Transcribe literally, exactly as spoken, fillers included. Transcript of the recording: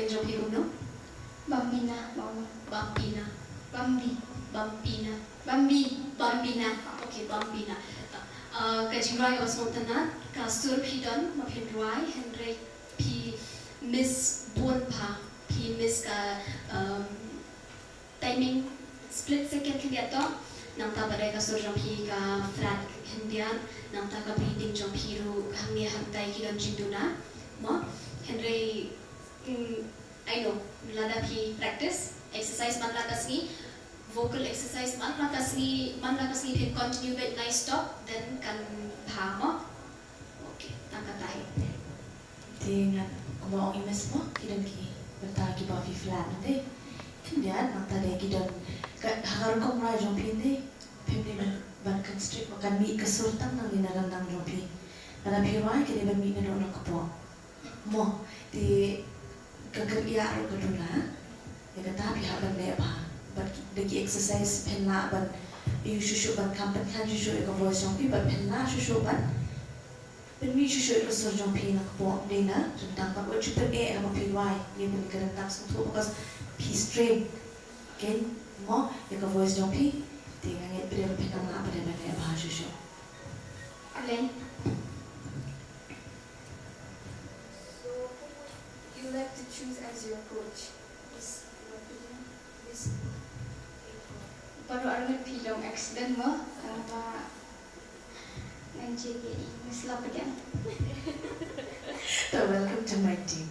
Jong phi kumno? Bambina, Bambina. Bambi. Bambina. Bambi. Bambina. Okay, Bambina. Uh, ka jingrwai kaba sngewtynnat, ka sur phi don ba phin rwai, hynrei phi miss bun bha, phi miss ka, um, timing split second khyndiat to. Nangta pat dei ka sur jong phi ka flat khyndiat, nangta ka breathing jong phi ruh hangne hangtai ki don jingduna. Mo, hynrei, mm, I know, lada phi practice, exercise man la ka sngi, vocal exercise man la ka sngi, man la ka sngi phin continue beit, nice stop, then kan bha mo. Okay, tang kata hi. Te ngan kumba ong i Miss mo, ki don ki bynta kiba phi flat te. Khyndiat nangta dei ki don ka, ha ka rukom rwai jong phi te. Phim dei ban, ban constrict ba kan mih ka sur tang nangne na ryndang jong phi. Lada phi rwai ka dei ban mih naduh na kpoh. Mo, te ka kyrïa ruh ka duna. Ïa kata phi hap ban leh bha. Bad ki, da ki exercise phin lah ban ïoh shuh shuh ban kham pynkhlaiñ shuh shuh ïa ka voice jong phi, bad phin lah shuh shuh ban pynmih shuh shuh ïa ka sur jong phi na kpoh, dei na ryndang, bad wat ju pyneh haba phi rwai ïa kane ka ryndang sngewthuh, because phi strain. Okay, mo, ïa ka voice jong phi. Te nga ngeit ba dei ba phin nang lah ba dei ban leh bha shuh shuh. Alin. So, who would you like to choose as your coach? Miss Lapideng, Miss April. Baroh arngut phi long excellent mo, tangba ngan jia ïa i Miss Lapideng. So, welcome to my team.